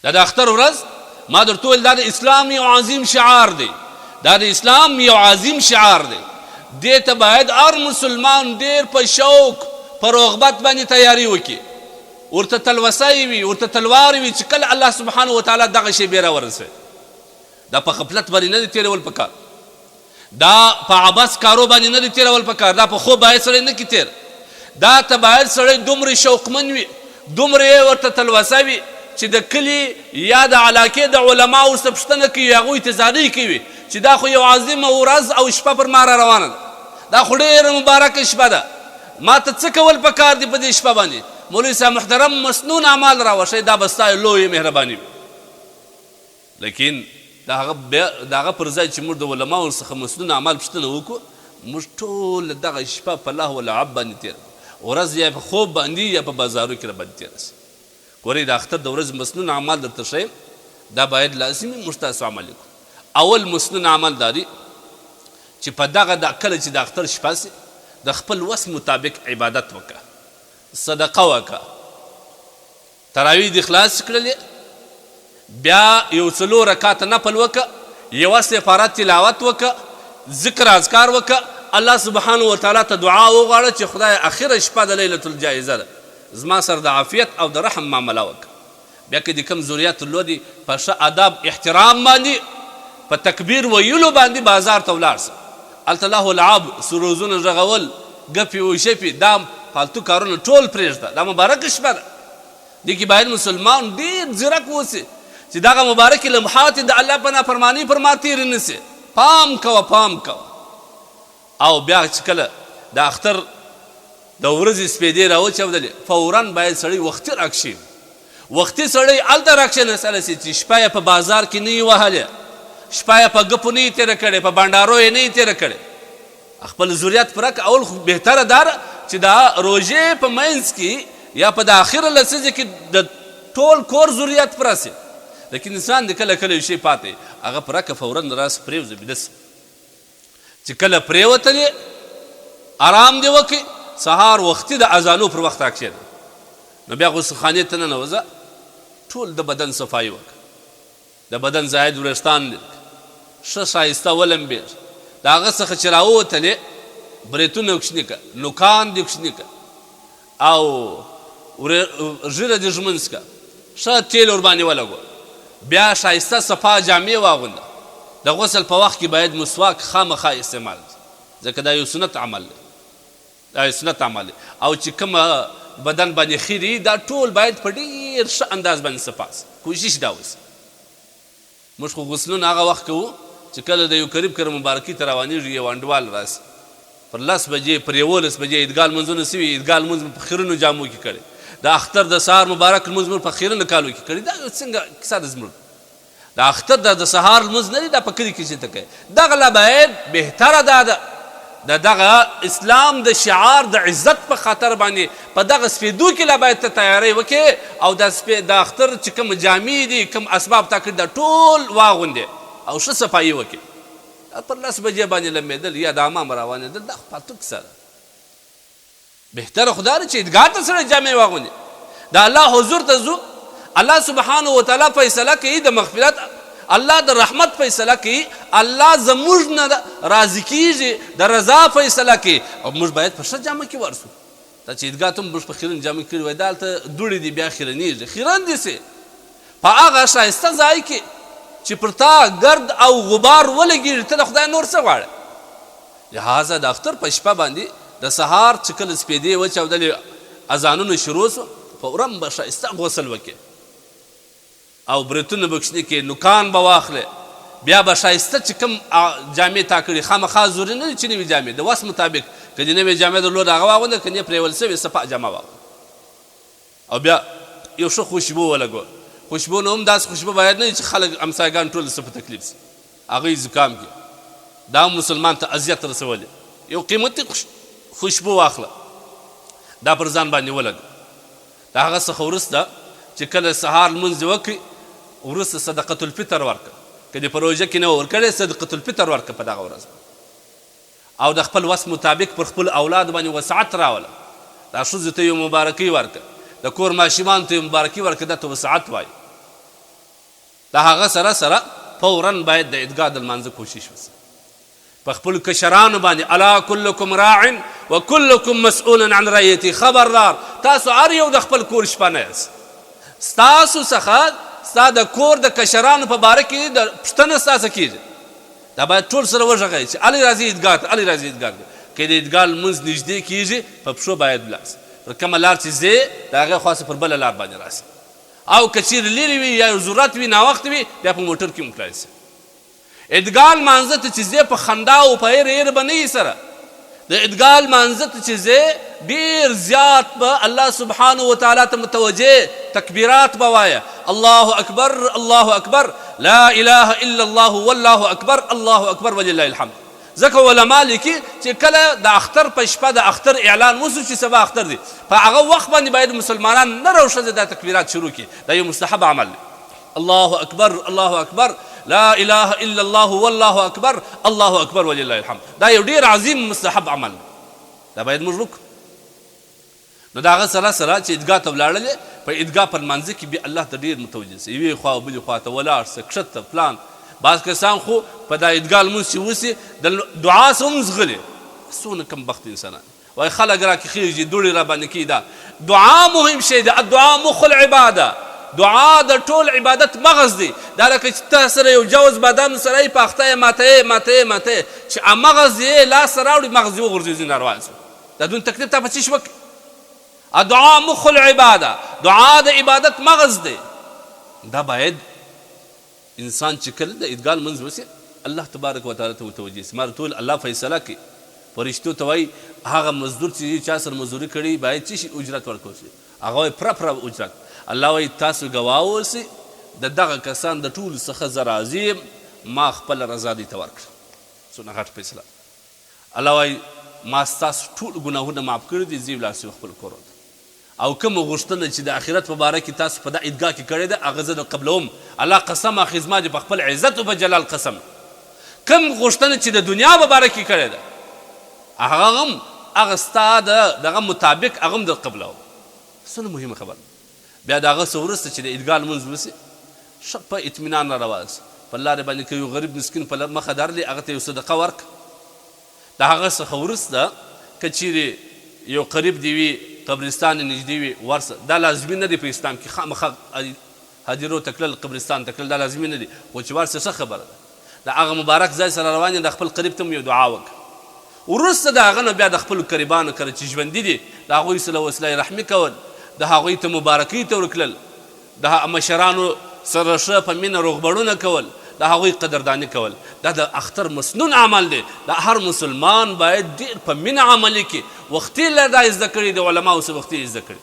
دا د اختر ورځ ما درته وویل، دا د اسلام یو عظیم شعار دی، دا د اسلام یو عظیم شعار دی. دې ته باید هر مسلمان ډېر په شوق، په رغبت باندې تیاری وکړي، ورته تلوسه یې وي، ورته تلوار وي چې کله الله سبحانه وتعالی دغه شېبې راورسوي. دا په غفلت باندې نه دی تېرول پکار، دا په عبث کارو باندې نه دی تېرول پکار، دا په خوب باید سړی نه کړي تېر. دا ته باید سړی دومره شوقمن وي، دومره یې ورته تلوسه وي چې د کلي یا د علاقې د علماوو څخه پوښتنه کوي، هغوی ته زارۍ کوي چې دا خو یو عظیمه ورځ او شپه پر ما را روانه ده، دا خو ډېره مبارکه شپه ده، ما ته څه کول پکار دي په دې شپه باندې؟ مولوي صاحب محترم مسنون اعمال راوښیه، دا به ستا لویه مهرباني وي. لیکن د هغه بیا د هغه پر ځای چې موږ د علماوو څخه مسنون اعمال پوښتنه وکړو، موږ ټوله دغه شپه په لهو و لعب باندې تېره کړو، ورځ یا په خوب باندې یا په بازارو کې راباندې تېره شي. ګورئ د اختر د ورځې مسنون اعمال درته ښیم، دا باید لازمي موږ تاسو عملي کړو. اول مسنون عمل دا دی چې په دغه د کله چې د اختر شپه شي د خپل وس مطابق عبادت وکړه، صدقه وکړه، تراویح دې خلاصې کړلې، بیا یو څلور رکعته نفل وکړه، یوه سپاره تلاوت وکړه، ذکر اذکار وکړه، الله سبحانه وتعالی ته دعا وغواړه چې خدایه اخره شپه د لیلة الجایزه ده، زما سره د عافیت او د رحم معامله وکړه. بیا که دې کوم ذریت درلودی په ښه ادب احترام باندې په تکبیر ویلو باندې بازار ته ولاړ شه، هلته لهو لعب، سروزونه ږغول، ګپې او شپې دا فالتو کارونه ټول پرېږده، دا مبارکه شپه ده. دې کې باید مسلمان ډېر ځیرک اوسي چې دغه مبارکې لمحات د الله په نافرمانۍ پر ما تېرې نه شي. پام کوه، پام کوه. او بیا چې کله د اختر د ورځې سپېدې راوچاودلې، فوراً باید سړی وختي راکښېني. وختي سړی هلته راکښېنستلی شي چې شپه یې په بازار کې نه وي وهلې، شپه یې په ګپو نه وي تېره کړې، په بنډارو یې نه وي تېره کړې. خپل ذریت پوره که. اول خو بهتره دا ده چې د روژې په منځ کې یا په د اخره لسیزې کې د ټول کور ذریت پوره شي، لیکن انسان دې کله کله یو شی پاتې هغه پوره که، فورا راس پرېوځي بیده شي. چې کله پرېوتلې ارام دې وکړي، سهار وختي د اذانو پر وخت راکښېنه، نو بیا غسلخانې ته ننوځه، ټول د بدن صفایي وکړه، د بدن زاید وریښتان لرې کړه، ښه ښایسته ولمبېږه، د هغه څخه چې راووتلې برېتونه کوچني کړه، نوکان دې کوچني کړه او ږیره دې ږمنځ کړه، ښه تېل ورباندې ولګوه، بیا ښایسته صفا جامې واغونده. د غسل په وخت کې باید مسواک خامخا استعمال کړي، ځکه دا یو سنت عمل دی. دا یو سنت عمل دی. او چې کوم بدن باندې خیري دا ټول باید په ډیر ښه انداز باندې صفا شي، کوشش دا وشي. موږ خو غسلونه هغه وخت کوو چې کله د یو قریب کره مبارکي ته روانیږو، یو انډوال راشي پر لس بجې پر 11 بجې عیدګاه لمونځونه شوي، عیدګاه لمونځ مو په خیرنو جامو کې کړی، د اختر د سهار مبارک لمونځ مو په خیرنو کالو کې کړی، دا یو څنګه کیسه ده زموږ؟ د اختر د د سهار لمونځ نه دی دا په کلي کې چې ته کوې، دغه لا باید بهتره دا ده د دغه اسلام د شعار د عزت په خاطر باندې په دغه سپېدو کې لا باید ته تیاری وکړې او د سپې د اختر چې کوم جامې دي کوم اسباب تا کړي دا ټول واغوندې او ښه صفایي وکړې. دا پر لس بجې باندې لمبېدل یا د امام روانېدل دا خو فالتو کیسه ده. بهتره خو دا ده چې عیدګاه ته سړی جامې واغوندي، د الله حضور ته ځو، الله سبحانه وتعالی فیصله کوي د مغفرت، الله د رحمت فیصله کوي، الله زموږ نه راضي کیږي، د رضا فیصله کوي او موږ باید په ښه جامه کې ورشو. دا چې عیدګاه ته موږ په خیرن جامه کې کړي وای، دا هلته دوړې دي بیا خیرنیږي، خیرن دې شي په هغه ښایسته ځای کې چې پر تا ګرد او غبار ولګیږي، ته له خدایه نور څه غواړې؟ لهذا د اختر په شپه باندې د سهار چې کله سپېدې وچاودلې اذانونه شروع شو، فورا به ښایسته غسل وکړې او برېتونه به کوچني کړې، نوکان به واخلې، بیا به ښایسته چې کوم جامې تا کړي، خامخا ضروري نه دي چې نوې جامې، د وس مطابق که دې نوې جامې درلوده هغه واغونده، که نه پرېول شوې صفا جامه واغونده. او بیا یو ښه خوشبو ولګوه. خوشبو نو هم داسې خوشبو باید نه وي چې خلک همسایګان ټول څه په تکلیف شي، هغوی زکام کړي، دا هم مسلمان ته اذیت رسول دي. یو قیمتي خوشبو واخله، دا پر ځان باندې ولګوه. د هغه څخه وروسته چې کله سهار لمونځ دې وکړ، وروسته صدقة الفطر ورکړه، که دې په روژه کې نه وه ورکړې، صدقة الفطر ورکړه په دغه ورځ باندې. او د خپل وس مطابق پر خپلو اولادو باندې وسعت راوله، دا ښځو ته یو مبارکي ورکړه، د کور ماشومانو ته یو مبارکي ورکړه، دا ته وسعت وایي. د هغه سره سره فورا باید د عیدګاه د لمانځه کوشش وسي. په خپلو کشرانو باندې الا کلکم راع وکلکم مسؤول عن رعیته، خبردار تاسو هر یو د خپل کور شپانه یاست، ستاسو څخه ستا د کور د کشرانو په باره کې د پوښتنه ستاسو کیږي. دا باید ټول سره وغږوي چې الی راځي عیدګاه ته، الی راځي عیدګاه ته. که د عیدګاه لمونځ نږدې کیږي په پښو باید ولاړ سي، پر کومه لار چې ځې د هغې خوا څخه پر بله لار باندې راسي، او که چیرې لیرې وي یا یو ضرورت وي ناوخته وي بیا په موټر کې هم تلای سي. عیدګاه لمانځه ته چې ځې په خندا او په هېره هېره به نه یې سره. د عیدګاه لمانځه ته چې ځې ډېر زیات به الله سبحانه وتعالی ته متوجه تکبیرات به وایه، الله اکبر الله اکبر لا اله الا الله والله اکبر الله اکبر ولله الحمد. ځکه علما لیکي چې کله د اختر په شپه د اختر اعلان وسو چې سبا اختر دی، په هغه وخت باندې باید مسلمانان نر او ښځه دا تکبیرات شروع کړي. دا یو مستحب عمل دی. الله اکبر الله اکبر لا اله الا الله والله اکبر الله اکبر ولله الحمد. دا یو ډیر عظیم مستحب عمل دی، دا باید موږ وکړو. نو د هغه سره سره چې عیدګاه ته ولاړلې، په عیدګاه په لمانځه کې بیا الله ته ډېر متوجه سه، یوې خوا او بلې خوا ته ولاړ سه، کښته پلان. بعض کسان خو په دا عیدګاه لمونځ چې وسي د دعا څخه هم ځغلي، څونه کم بخت انسانان دي. وایي خلک راکې خېژي، دوړې راباندې کوي. دا دعا مهم شی دی، الدعاء مخ العباده، دعا د ټول عبادت مغز دی. دا لکه چې تا سره یو جوز بادام سره یې په اخته یې ماته یې ماته یې ماته یې، چې مغز یې لاس ته راوړي مغز یې وغورځوي، ځینې ناروا سو. دا دون تکلیف تا په څه شي وکړي؟ الدعاء مخ العباده، دعا د عبادت مغز دی. دا باید انسان چې کله د عیدګاه لمونځ وسي الله تبارک وتعالی ته متوجه سي. ما ټول الله فیصله کوي، فرشتو ته وایي هغه مزدور چې چا سره مزدوري کړې باید څه شي اجرت ورکړل شي، هغه وایي پوره پوره اجرت. الله وایي تاسو ګواه اوسئ د دغه کسان د ټولو څخه زه راضي یم، ما خپله رضا دوی ته ورکړه. څونه غټ فیصله. الله وایي ما ستاسو ټول ګناهونه معاف کړي دي، ځئ ولاړ شئ خپل کورو ته، او کومه غوښتنه چې د آخرت په باره کې تاسو په دا عیدګاه کې کړې ده هغه زه در قبلوم. الله قسم اخلي، زما دې په خپل عزت او په جلال قسم، کوم غوښتنه چې د دنیا په باره کې کړې ده هغه هم هغه ستا د دغه مطابق هغه هم در قبلوم. څونه مهمه خبره. بیا د هغه څه وروسته چې د عیدګاه لمونځ وسي ښه په اطمینان را روان سه، په لارې باندې که یو غریب مسکین په مخه درلې هغه ته یو صدقه ورکړه. د هغه څخه وروسته که چیرې یو قریب دې وي، قبرستان دې نږدې وي، ورسه. دا لازمي نه دی په اسلام کې خامخا هدیرو ته تلل، قبرستان ته تلل دا لازمي نه دی، خو چې ورسې ښه خبره ده. د هغه مبارک ځای سره روان یې، د خپل قریب ته هم یو دعا وکړه. وروسته د هغه نه بیا د خپلو قریبانو کره چې ژوندي دي د هغوی سره وصله رحمي کول، د هغوی ته مبارکۍ ته ورکړل، د مشرانو سره ښه په مینه روغبړونه کول، د هغوی قدرداني کول، دا د اختر مسنون عمل دی. دا هر مسلمان باید ډېر په مینه عملي کړي. وختي له دا یې زده کړي، د علماوو څخه وختي یې زده کړي.